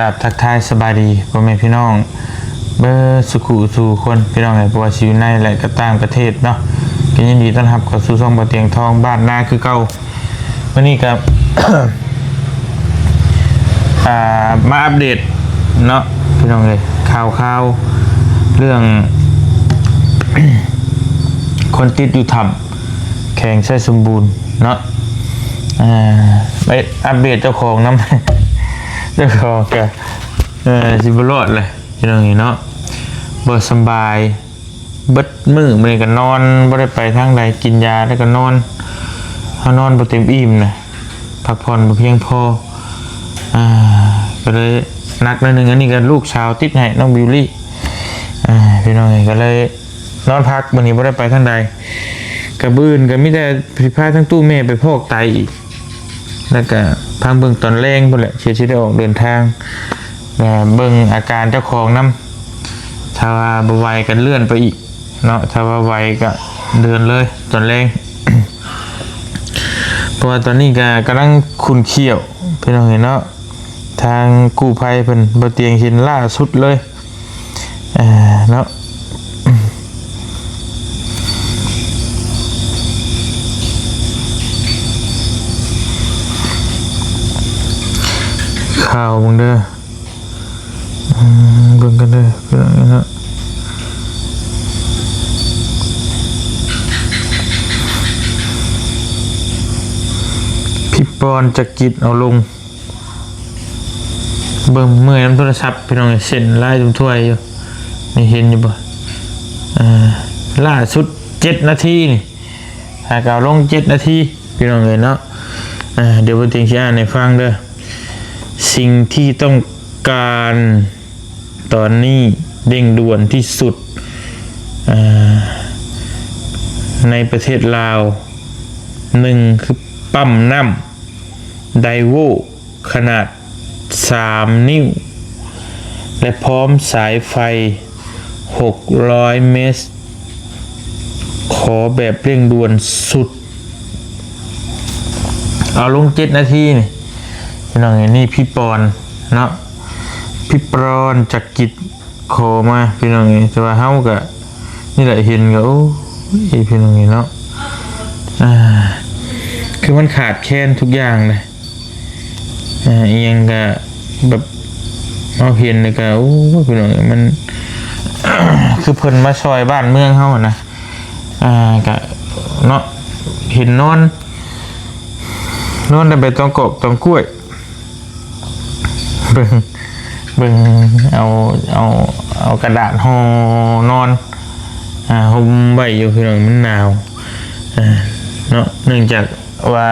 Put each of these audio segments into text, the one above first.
ກາບທັກທາຍສະບາຍດີພໍ່ແມ່ພີ່ນ້ອງເບິດສູ່ຄູ່ສູ່ຄົນ ພີ່ນ້ອງເອີຍ ບໍ່ວ່າຊິຢູ່ໃນ ແລະ ກໍຕ່າງປະເທດເນາະ, ກໍຍິນດີຕ້ອນຮັບເຂົ້າສູ່ຊ່ອງບໍ່ຕຽງທອງບ້ານນາຄືເກົ່າ. ມື້ນີ້ກໍ ອ່າ ມາອັບເດດເນາະ ພີ່ນ້ອງເອີຍ, ຂ່າວໆ ເລື່ອງຄົນຕິດຢູ່ຖ້ຳ ແຂວງໄຊສົມບູນເນາະ. ອ່າ ໄປອັບເດດເຈົ້າຂອງນຳ ເຈົ້າຂອງກະ ເອີ ຊິບໍ່ລອດແຫຼະ ພີ່ນ້ອງເອີຍເນາະ, ບໍ່ສຳບາຍເບິດມື້ ມື້ນີ້ກະນອນ ບໍ່ໄດ້ໄປທາງໃດ, ກິນຢາແລ້ວກະນອນ, ເຮົານອນບໍ່ເຕັມອີ່ມນະ, ພັກຜ່ອນບໍ່ພຽງພໍ ອ່າ ກະເລີຍໜັກໜ້ອຍໜຶ່ງ. ອັນນີ້ກະລູກສາວຕິດໃຫ້ ນ້ອງບິວລີ້ ອ່າ ພີ່ນ້ອງເອີຍ, ກະເລີຍ ນອນພັກ ມື້ນີ້ບໍ່ໄດ້ໄປທາງໃດ, ກະມື້ອື່ນກະມີແຕ່ຊິພາທັງຕູ້ແມ່ໄປຟອກໄຕອີກ, ແລ້ວກະພັງເບິ່ງຕອນແລງພຸ້ນແຫຼະ ເທື່ອຊິໄດ້ອອກເດີນທາງ. ແລະ ເບິ່ງອາການເຈົ້າຂອງນຳ, ຖ້າວ່າບໍ່ໄຫວກະເລື່ອນໄປອີກເນາະ, ຖ້າວ່າໄຫວກະເດີນເລີຍຕອນແລງ ເພາະວ່າຕອນນີ້ກະກຳລັງຂຸ້ນຂ້ຽວ ພີ່ນ້ອງເອີຍເນາະ. ທາງກູ້ໄພເພິ່ນ ບໍ່ຕຽງເຫັນລ່າສຸດເລີຍ ເອີ ເນາະ. ຂ່າວເບິ່ງເດີ ເບິ່ງກັນເດີ ພີ່ນ້ອງເນາະ. ພິບອນຈັກກິດເອົາລົງ ເບິ່ງເມື່ອຍນຳໂທລະສັບ ພີ່ນ້ອງເອີຍ, ເສັ້ນລາຍທຸ່ມຖ້ວຍຢູ່ ນີ້ເຫັນຢູ່ບໍ່? ອ່າ ລ່າສຸດເຈັດນາທີນີ້ ຫາກເອົາລົງເຈັດນາທີ ພີ່ນ້ອງເອີຍເນາະ. ອ່າ ດຽວບໍ່ຕຽງຊິອ່ານໃຫ້ຟັງເດີ. ສິ່ງທີ່ຕ້ອງການຕອນນີ້ເລັ່ງດ່ວນທີ່ສຸດ ອ່າ ໃນປະເທດລາວ ໜຶ່ງຄືປ້ຳນ້ຳ ໄດໂວ ຂະໜາດສາມນິ້ວ ແລະ ພ້ອມສາຍໄຟຫົກຮ້ອຍເມດ, ຂໍແບບເລັ່ງດ່ວນສຸດ. ເອົາລົງເຈັດນາທີນີ້ ພີ່ນ້ອງເອີຍ. ນີ້ພິບອນເນາະ, ພິບອນຈັກກິດ ຂໍມາ ພີ່ນ້ອງເອີຍ, ແຕ່ວ່າເຮົາກະນີ້ແຫຼະ ເຫັນກະ ໂອ້ຍ ພີ່ນ້ອງເອີຍເນາະ, ອ່າ ຄືມັນຂາດແຄນທຸກຢ່າງເລີຍ ອ່າ ອີ່ຫຍັງກະແບບ ເຮົາເຫັນແລ້ວກະ ໂອ້ຍ ພີ່ນ້ອງເອີຍ, ມັນ ຄືເພິ່ນມາຊ່ອຍບ້ານເມືອງເຮົານະ ອ່າ ກະເນາະ ເຫັນນອນ ນອນແຕ່ໃບຕອງກອກຕອງກ້ວຍ ເບິ່ງ ເບິ່ງ ເອົາ ເອົາ ເອົາກະດາດຫໍ່ນອນ ອ່າ ຫົ່ມໄວ້ຢູ່ ພີ່ນ້ອງ, ມັນໜາວ ອ່າ ເນາະ. ເນື່ອງຈາກວ່າ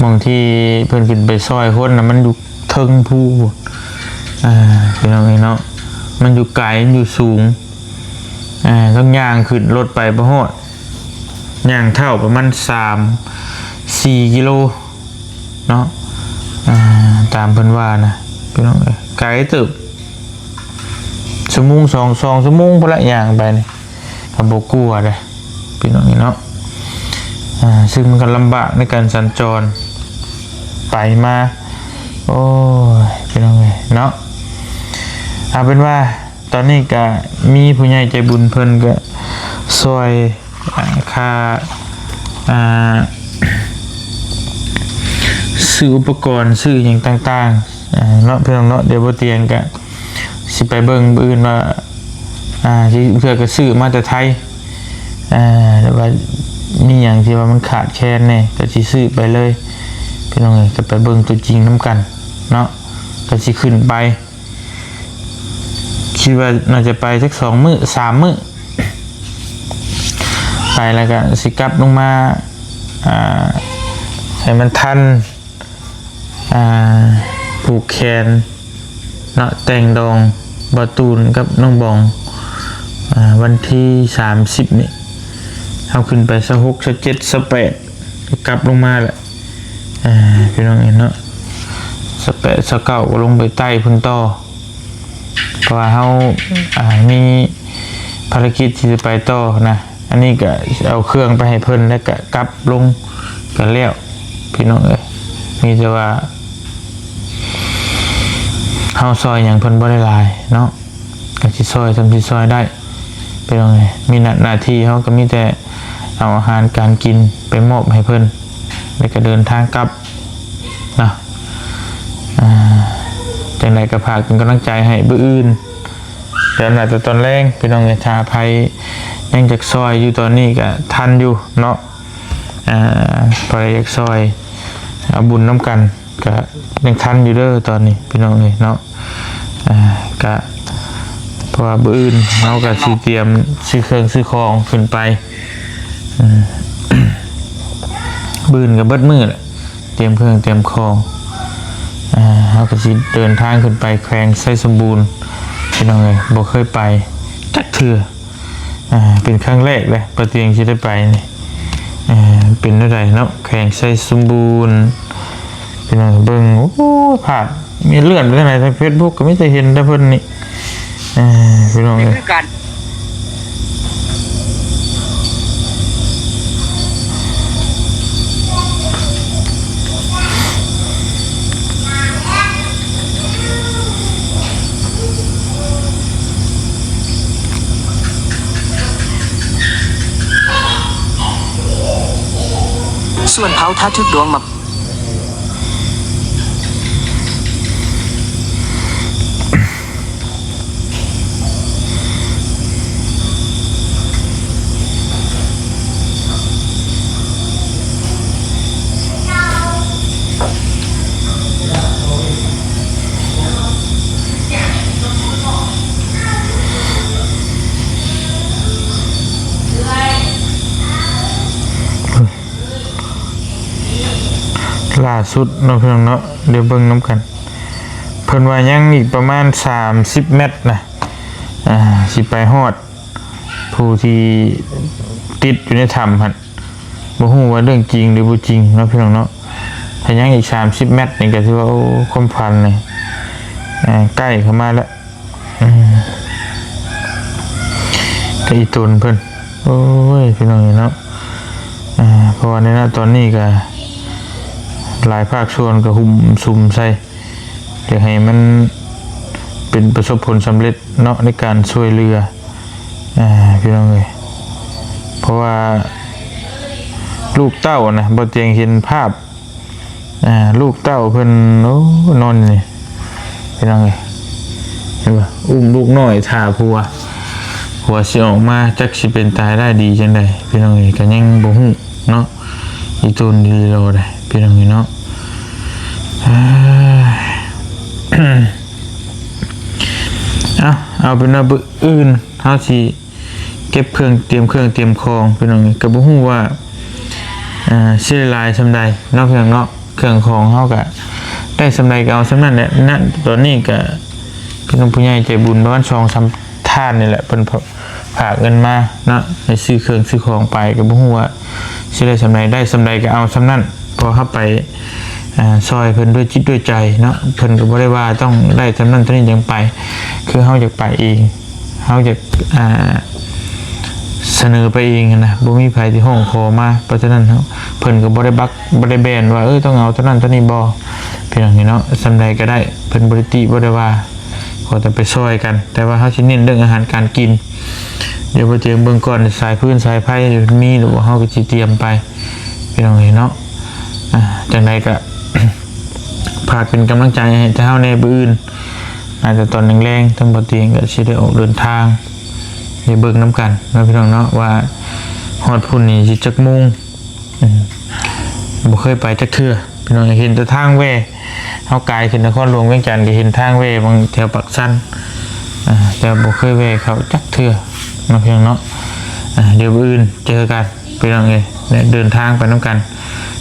ໝ່ອງທີ່ເພິ່ນຂຶ້ນໄປຊ່ອຍຄົນນະ ມັນຢູ່ເທິງພູ ອ່າ ພີ່ນ້ອງເອີຍເນາະ, ມັນຢູ່ໄກ ມັນຢູ່ສູງ ອ່າ ຕ້ອງຍ່າງຂຶ້ນ, ລົດໄປບໍ່ຮອດ, ຍ່າງເທົ່າປະມານສາມສີ່ກິໂລເນາະ ອ່າ ຕາມເພິ່ນວ່ານະ ພີ່ນ້ອງເອີຍ, ໄກເຕີບ, ຊົ່ວໂມງສອງ ສອງຊົ່ວໂມງພຸ້ນລະ ຍ່າງໄປນີ້ ກໍບໍ່ກົວເດ້ ພີ່ນ້ອງເອີຍເນາະ. ອ່າ ຊຶ່ງມັນກໍລຳບາກໃນການສັນຈອນໄປມາ ໂອ້ຍ ພີ່ນ້ອງເອີຍເນາະ. ເອົາເປັນວ່າ ຕອນນີ້ກະມີຜູ້ໃຫຍ່ໃຈບຸນເພິ່ນກະຊ່ອຍ ອ່າ ຄ່າ ອ່າ ຊື້ອຸປະກອນ ຊື້ຫຍັງຕ່າງໆ ອ່າ ເນາະ ພີ່ນ້ອງເນາະ. ດຽວບໍ່ຕຽງກະຊິໄປເບິ່ງມື້ອື່ນວ່າ ອ່າ ຊິ ເທື່ອກະຊື້ມາແຕ່ໄທ ອ່າ ແຕ່ວ່າມີຫຍັງທີ່ວ່າມັນຂາດແຄນແດ່ ກະຊິຊື້ໄປເລີຍ ພີ່ນ້ອງເອີຍ. ກະໄປເບິ່ງຕົວຈິງນຳກັນເນາະ, ກະຊິຂຶ້ນໄປ ຄິດວ່າໜ້າຈະໄປຈັກສອງມື້ ສາມມື້ ໄປແລ້ວກະຊິກັບລົງມາ ອ່າ ໃຫ້ມັນທັນ ອ່າ ຜູກແຂນເນາະ, ແຕ່ງດອງບ່າວຕູນກັບນ້ອງບອງ ອ່າ ວັນທີສາມສິບນີ້ ເຮົາຂຶ້ນໄປຊາວຫົກ ຊາວເຈັດ ຊາວແປດ ກັບລົງມາແຫຼະ ອ່າ ພີ່ນ້ອງເອີຍເນາະ. ຊາວແປດ ຊາວເກົ້າ ກໍລົງໄປໃຕ້ພຸ້ນຕໍ່ ເພາະວ່າເຮົາ ອ່າ ມີພາລະກິດທີ່ຈະໄປຕໍ່ນະ. ອັນນີ້ກະເອົາເຄື່ອງໄປໃຫ້ເພິ່ນ ແລ້ວກະກັບລົງກະແລ້ວ ພີ່ນ້ອງເອີຍ. ມີແຕ່ວ່າ ເຮົາຊ່ອຍຫຍັງເພິ່ນບໍ່ໄດ້ຫຼາຍເນາະ ກໍຊິຊ່ອຍສ່ຳທີ່ຊ່ອຍໄດ້ ພີ່ນ້ອງເອີຍ. ມີໜ້າ ໜ້າທີ່ເຮົາກໍມີແຕ່ເອົາອາຫານການກິນໄປມອບໃຫ້ເພິ່ນ ແລ້ວກໍເດີນທາງກັບເນາະ. ອ່າ ຈັ່ງໃດກໍຝາກເປັນກຳລັງໃຈໃຫ້ມື້ອື່ນ ແຕ່ໜ້າຈະຕອນແລງ ພີ່ນ້ອງເອີຍ. ຖ້າໃຜຍັງຢາກຊ່ອຍຢູ່ຕອນນີ້ກໍທັນຢູ່ເນາະ. ອ່າ ໃຜຢາກຊ່ອຍເອົາບຸນນຳກັນ ກະຍັງທັນຢູ່ເດີຕອນນີ້ ພີ່ນ້ອງເອີຍເນາະ. ອ່າ ກະ ເພາະວ່າມື້ອື່ນເຮົາກະຊິຕຽມຊື້ເຄື່ອງຊື້ຂອງຂຶ້ນໄປ ອືມ ມື້ອື່ນກະເບິດມື້ແຫຼະ ຕຽມເຄື່ອງຕຽມຂອງ. ອ່າ ເຮົາກະຊິເດີນທາງຂຶ້ນໄປແຂວງໄຊສົມບູນ ພີ່ນ້ອງເອີຍ ບໍ່ເຄີຍໄປຈັກເທື່ອ. ອ່າ ເປັນຄັ້ງແລກເດ້ ປາຕຽງຊິໄດ້ໄປນີ້. ເປັນແນວໃດເນາະ ແຂວງໄຊສົມບູນ ພີ່ນ້ອງເບິ່ງ. ໂອ້ ພາບມີເລື່ອນໄປທາງໃດ ທາງເຟສບຸກກໍມີແຕ່ເຫັນແຕ່ເພິ່ນນີ້ ພີ່ນ້ອງເອີຍ. ສ່ວນເຜົ່າຖ້າຖືກດວງມາ ລ່າສຸດເນາະ ພີ່ນ້ອງເນາະ ດຽວເບິ່ງນຳກັນ ເພິ່ນວ່າຍັງອີກປະມານສາມສິບແມັດນະ ອ່າ ຊິໄປຮອດຜູ້ທີ່ຕິດຢູ່ໃນຖ້ຳຫັ້ນ. ບໍ່ຮູ້ວ່າເລື່ອງຈິງຫຼືບໍ່ຈິງເນາະ ພີ່ນ້ອງເນາະ. ຖ້າຍັງອີກສາມສິບແມັດນີ້ກໍຖືວ່າ ໂອ້ ຄວາມຝັນນີ້ ອ່າ ໃກ້ເຂົ້າມາແລ້ວ. ອືມ ກະອີ່ຕົນເພິ່ນ ໂອ້ຍ ພີ່ນ້ອງເອີຍເນາະ. ອ່າ ເພາະວ່າໃນ ນະ ຕອນນີ້ກະຫຼາຍພາກສ່ວນກະຫຸ້ມສຸມໃສ່ ຢາກໃຫ້ມັນເປັນປະສົບຜົນສຳເລັດເນາະ ໃນການຊ່ວຍເຫຼືອ ອ່າ ພີ່ນ້ອງເອີຍ. ເພາະວ່າລູກເຕົ້ານະ ບໍ່ຕຽງເຫັນພາບ ອ່າ ລູກເຕົ້າເພິ່ນ ໂອ້ ນອນຢູ່ນີ້ ພີ່ນ້ອງເອີຍ ເຫັນບໍ່? ອຸ້ມລູກນ້ອຍຖ້າຜົວ ຜົວຊິອອກມາ ຈັກຊິເປັນຕາຍໄດ້ດີຈັ່ງໃດ ພີ່ນ້ອງເອີຍ ກໍຍັງບໍ່ຮູ້ເນາະ. ອີ່ຕົນດີລໍໄດ໋ ພີ່ນ້ອງເອີຍເນາະ. ເອົາ ເອົາເປັນວ່າມື້ອື່ນເຮົາຊິ ເກັບເຄື່ອງ ຕຽມເຄື່ອງຕຽມຂອງ ພີ່ນ້ອງເອີຍ. ກໍບໍ່ຮູ້ວ່າ ເອີ ຊິໄດ້ຫຼາຍສ່ຳໃດເນາະ ພີ່ນ້ອງເນາະ. ເຄື່ອງຂອງເຮົາກະໄດ້ສ່ຳໃດກໍເອົາສ່ຳນັ້ນແຫຼະ. ນະ ຕອນນີ້ກະພີ່ນ້ອງຜູ້ໃຫຍ່ໃຈບຸນປະມານສອງສາມທ່ານນີ້ແຫຼະ ເພິ່ນຝາກເງິນມາເນາະ ໃຫ້ຊື້ເຄື່ອງຊື້ຂອງໄປ ກໍບໍ່ຮູ້ວ່າຊິໄດ້ສ່ຳໃດ ໄດ້ສ່ຳໃດກໍເອົາສ່ຳນັ້ນ ເພາະເຮົາໄປ ເອີ ຊ່ອຍເພິ່ນດ້ວຍຈິດດ້ວຍໃຈເນາະ. ເພິ່ນກໍບໍ່ໄດ້ວ່າຕ້ອງໄດ້ສ່ຳນັ້ນສ່ຳນີ້ຈັ່ງໄປ ຄືເຮົາຢາກໄປເອງ ເຮົາຢາກ ອ່າ ສະເໜີໄປເອງຫັ້ນນະ ບໍ່ມີໃຜທີ່ຮ້ອງຂໍມາ. ເພາະສະນັ້ນເຮົາ ເພິ່ນກໍບໍ່ໄດ້ບັກ ບໍ່ໄດ້ແບນວ່າ ເອີ ຕ້ອງເອົາເທົ່ານັ້ນເທົ່ານີ້ ບໍ່ ພີ່ນ້ອງເນາະ. ສ່ຳໃດກໍໄດ້ ເພິ່ນບໍ່ໄດ້ຕິບໍ່ໄດ້ວ່າ ຂໍແຕ່ໄປຊ່ອຍກັນ. ແຕ່ວ່າເຮົາຊິເນັ້ນເລື່ອງອາຫານການກິນ. ດຽວບໍ່ຕຽງເບິ່ງກ່ອນ ສາຍຟືນສາຍໄຟມີຫຼືບໍ່ ເຮົາກໍຊິຕຽມໄປ ພີ່ນ້ອງເອີຍເນາະ. ອ່າ ຈັ່ງໃດກໍ ຝາກເປັນກຳລັງໃຈໃຫ້ເຮົາແດ່. ມື້ອື່ນອາດຈະຕອນແລງໆ ທາງບໍ່ຕຽງກໍຊິໄດ້ອອກເດີນທາງ ໄດ້ເບິ່ງນຳກັນເນາະ ພີ່ນ້ອງເນາະ ວ່າຮອດພຸ້ນນີ້ຊິຈັກໂມງ. ອືມ ບໍ່ເຄີຍໄປຈັກເທື່ອ ພີ່ນ້ອງ ເຫັນແຕ່ທາງແວ່. ເຮົາກາຍຂຶ້ນນະຄອນຫຼວງວຽງຈັນ ກໍເຫັນທາງແວ່ບາງແຖວປາກຊັນ ອ່າ ແຕ່ບໍ່ເຄີຍແວ່ເຂົ້າຈັກເທື່ອເນາະ ພີ່ນ້ອງເນາະ. ອ່າ ດຽວມື້ອື່ນເຈີກັນ ພີ່ນ້ອງເອີຍ ແລະ ເດີນທາງໄປນຳກັນ.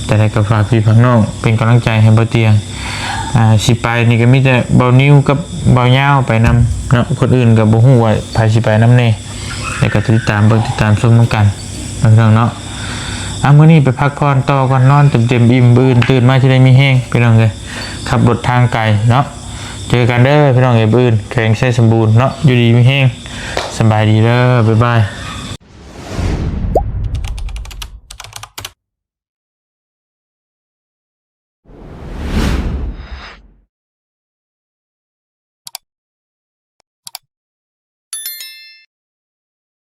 ຈັ່ງໃດກໍຝາກພີ່ຝາກນ້ອງເປັນກຳລັງໃຈໃຫ້ບໍ່ຕຽງ. ອ່າ ຊິໄປນີ້ກໍມີແຕ່ບ່າວນິວກັບບ່າວຍາວໄປນຳເນາະ. ຄົນອື່ນກໍບໍ່ຮູ້ວ່າໃຜຊິໄປນຳແດ່ ແຕ່ກໍຕິດຕາມເບິ່ງຕິດຕາມຊົມນຳກັນເນາະ ພີ່ນ້ອງເນາະ. ອ່າ ມື້ນີ້ໄປພັກຜ່ອນຕໍ່ກ່ອນ ນອນເຕັມໆ ອີ່ມ ມື້ອື່ນຕື່ນມາຊິໄດ້ມີແຮງ ພີ່ນ້ອງເອີຍ. ຂັບລົດທາງໄກເນາະ. ເຈີກັນເດີ ພີ່ນ້ອງເອີຍ ມື້ອື່ນ ແຂວງໄຊສົມບູນເນາະ. ຢູ່ດີມີແຮງ ສະບາຍດີເດີ ບາຍບາຍ.